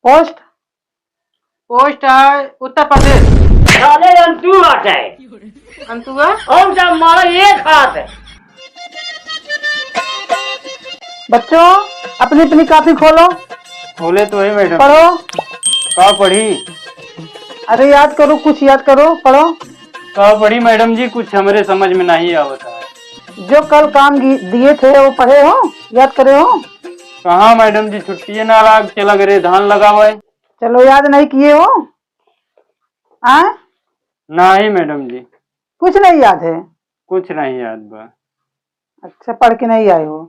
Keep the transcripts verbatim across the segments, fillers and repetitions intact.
पोस्ट? पोस्ट है उत्तर प्रदेश। साले अंतु बाटे। अंतुआ? और जब मारा एक हाथ। बच्चों, अपनी अपनी कॉपी खोलो। खोले तो है मैडम। पढ़ो। का पढ़ी? अरे याद करो, कुछ याद करो, पढ़ो। का पढ़ी मैडम जी, कुछ हमरे समझ में नहीं आवत है। जो कल काम गि-, दिए थे वो पढ़े हो, याद करे हो? कहाँ मैडम जी, छुट्टिए ना लाग, चला गए धान लगावे। चलो, याद नहीं किए हो? आ? नहीं मैडम जी। कुछ नहीं याद है? कुछ नहीं याद बा। अच्छा, पढ़ के नहीं आए हो?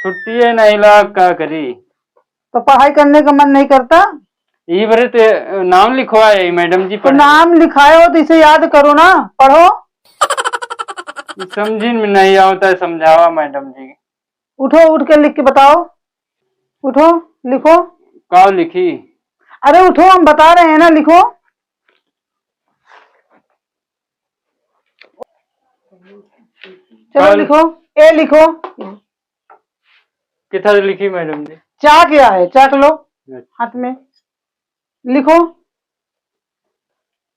छुट्टिए नहीं लाग, का करी? तो पढ़ाई करने का मन नहीं करता? यही बरे ते नाम लिखवाए मैडम जी, तो पढ़े। नाम लिखाए हो तो इसे याद करो ना, पढ़ो। समझिन में नहीं आवता है, समझावा मैडम जी। उठो, उठ के लिख के बताओ। उठो, लिखो। का लिखी? अरे उठो, हम बता रहे हैं ना, लिखो। चलो कल लिखो, ए लिखो। किधर लिखी मैडम जी? चाक या है, चाक लो अच्छा। हाथ में, लिखो।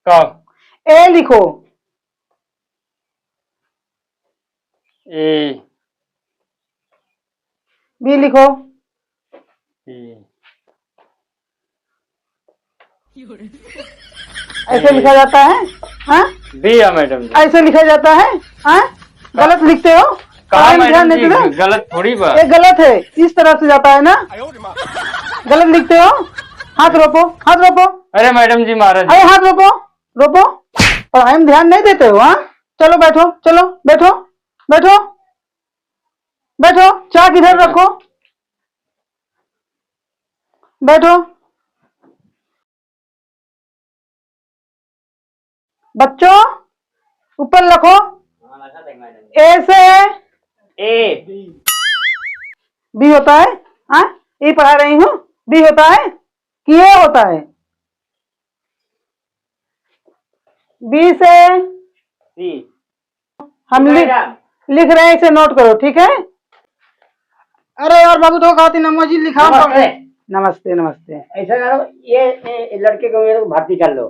का? ए लिखो। ए। बी लिखो। ए। ऐसे लिखा जाता है? हाँ? बी है मैडम जी। ऐसे लिखा जाता है? हाँ? गलत लिखते हो? कहाँ पढ़ाई में ध्यान मैडम नहीं जी, देते? गलत थोड़ी बा। ये गलत है, इस तरफ से जाता है ना। गलत लिखते हो। हाथ रोपो, हाथ रोपो। अरे मैडम जी, महाराज। अरे हाथ रोपो, रोपो। पढ़ाई में ध्यान नहीं देते हो, हाँ? चलो बैठो, चलो बैठो, बैठो, बैठो। चाक इधर रखो, बैठो। बच्चों, ऊपर लिखो। ए से? ए। बी होता है? हाँ, ये पढ़ा रही हूँ। बी होता है कि ए होता है? बी से? सी। हम लिख, मैडम। लिख रहे हैं, इसे नोट करो, ठीक है? अरे यार बाबू, तो कहती नमो जी लिखा नमस्ते। नमस्ते, नमस्ते। ऐसा करो, ये, ये लड़के को मेरे को भर्ती कर लो।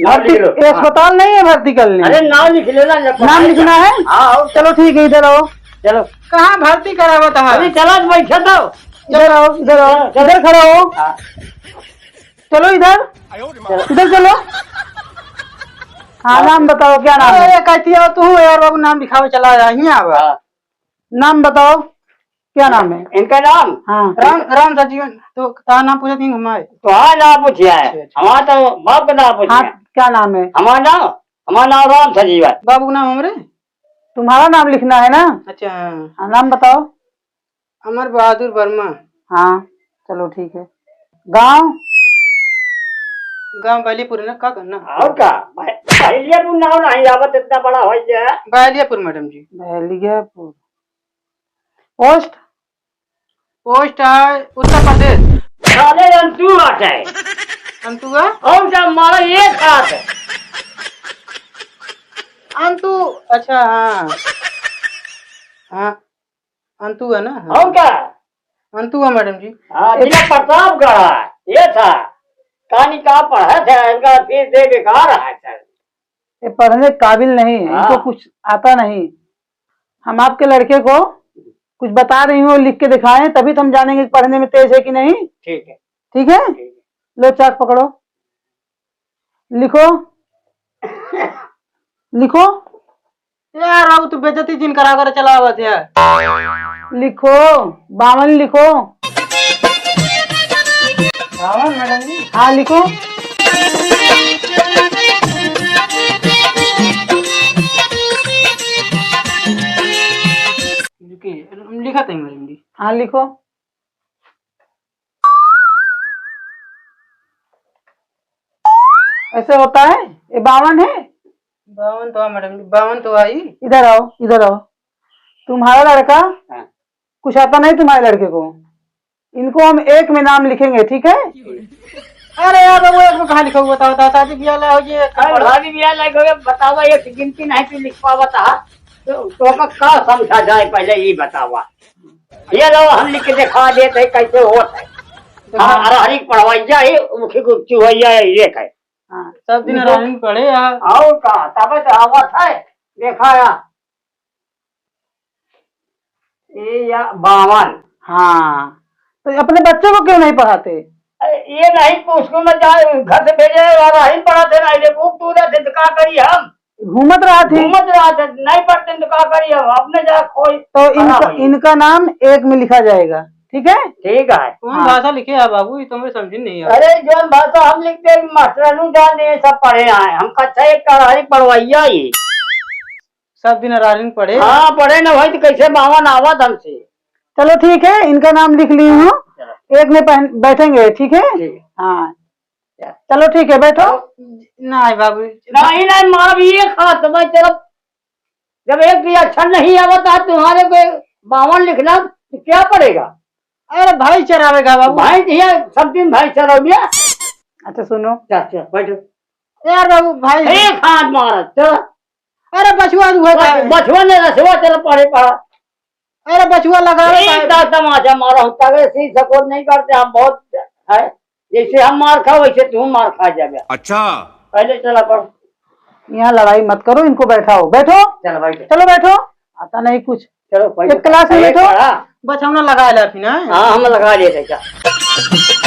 नाम भर्ती, लिख लो। ये हाँ। अस्पताल नहीं है भर्ती करने। अरे नाम लिख लेना, लिख नाम लिखना है? हाँ, और चलो ठीक है, इधर आओ। चलो। कहाँ भर्ती करावत है? अरे चलो, बैठे दो। इधर आओ, इधर आओ, चलो, चलो। इधर खड़ा हो। हाँ। चलो इधर, इधर चलो। हाँ, नाम बताओ, क्या नाम है? अरे, कहती हो तू यार बाबू, नाम लिखावे चला जा, हियाँ आवा। हाँ। नाम बताओ, क्या नाम है? इनका नाम? हाँ। राम, राम सजीवन। तो तारा नाम पूछा थी हमारे। तो हाँ, नाम पूछिया है। अच्छा, अच्छा। हमारा तो बाप का नाम पूछिया हाँ, है। क्या नाम है? हमारा नाम, हमारा नाम राम सजीवन। बाबू का नाम हमरे? तुम्हारा नाम लिखना है ना? अच्छा, हाँ। हाँ, नाम बताओ। अमर बहादुर वर्मा। हाँ, चलो ठीक है। गाँव? गाँव बहलियापुर है ना, का करना? और का? बह-, बहलियापुर नाम नहीं आवत, इतना बड़ा हो गया। बहलियापुर मैडम जी। बहलियापुर। पोस्ट? पोस्ट है उत्तर प्रदेश। साले अंतु बाटे। अंतु है? और क्या मारा एक हाथ है। अंतु, अच्छा, हाँ। हाँ। अंतु है ना? हाँ। और क्या? अंतु है मैडम जी। हाँ, ए- जिला प्रतापगढ़ है, ये था। कहानी का पढ़ा था, इनका फीस दे बेकार है सर। ये पढ़ने काबिल नहीं है, हाँ। इनको कुछ आता नहीं। हम आपके लड़के को कुछ बता रही हूँ, लिख के दिखाएं, तभी तो हम जानेंगे कि पढ़ने में तेज है कि नहीं। ठीक है। ठीक है? ठीक है। लो चाक पकड़ो। लिखो। लिखो। यार, अब तू बेइज्जती जिन करा कर चला आवत है। लिखो, बावन लिखो। बावन, मैडम जी? हाँ, लिखो। लिखी, लिखा था, मैडम जी। हाँ, लिखो। ऐसे होता है? ये बावन है? बावन तो है मैडम जी, बावन तो आई। इधर आओ, इधर आओ। तुम्हारा लड़का हाँ। कुछ आता नहीं तुम्हारे लड़के को, इनको हम एक में नाम लिखेंगे, ठीक है? अरे यार बाबू, एक में कहाँ लिखा हुआ था, बता, शादी ब्याह ला हो ये, अरे शादी ब्याह ला हो, बतावा, एक गिनती नहीं तू लिख पावा था, तो, तो का, का समझा जाए, पहले ये बतावा। ये लो, हम लिख के दिखा देते हैं, कैसे होता है। हाँ, अरहरी पढ़वैया ही, उनकी को चुहैया ही एक है। हाँ, सब दिन अरहरी पढ़े यार। और का, तबे तो आवत है, देखा या। ये या बावन। हाँ, तो अपने बच्चे को क्यों नहीं पढ़ाते? अरे, ये नहीं, स्कूल में जा, घर से भेजे, अरहरी पढ़ाते नहीं, ये बुक तू दे, तो का करी हम? घूमत रहत ही। घूमत रहत है, नहीं पढ़ते तो का करी अब, अपने जा खोई तो खड़ा इनका, होई। इनका नाम एक में लिखा जाएगा, ठीक है? ठीक है। कौन हाँ। भाषा लिखे है बाबू, ये तो हमें समझ नहीं आया। अरे, जौन भाषा हम लिखते हैं, मास्टरनू जान दे, सब पढ़े आए। हम कक्षा एक का रही पढ़वैया ही। सब दिन अरहरी पढ़े? हाँ, पढ़े ना भाई, तो कैसे बावन आवत हमसे? चलो ठीक है, इनका नाम लिख ली हूँ, चलो। एक में पहन, बैठेंगे, ठीक है? ठीक है। हाँ, चलो ठीक है, बैठो। नहीं बाबू। नहीं, नहीं, माँ भी एक हाथ में चलो। जब एक भी अक्षर नहीं आवता तुम्हारे को बावन लिखना, तो क्या पढ़ेगा? अरे भाई चरावेगा बाबू। भाई तो ये सब दिन भाई चराओ भैया। अच्छा सुनो। चल, चल, बैठो। यार बाबू भाई। एक हाथ मारा, चलो। अरे बछुआ हुआ था। बछ-, बछुआ ने रसवा, चलो पढ़े पढ़ा। अरे बछुआ लगावे ठीक का? था, तमाचा मारा होता है, सी सपोर्ट नहीं करते हम, बहुत है। जैसे हम मार खाओ, वैसे तुम मार खा जाबे। अच्छा। पहले चला पढ़। यहाँ लड़ाई मत करो, इनको बैठाओ, बैठो। चलो बैठो। चलो बैठो, आता नहीं कुछ। चलो बैठो। एक क्लास में अरे बैठो। पढ़ा। बछौना लगा ले फिर, हैं? हाँ, हम लगा लिए थे, चल।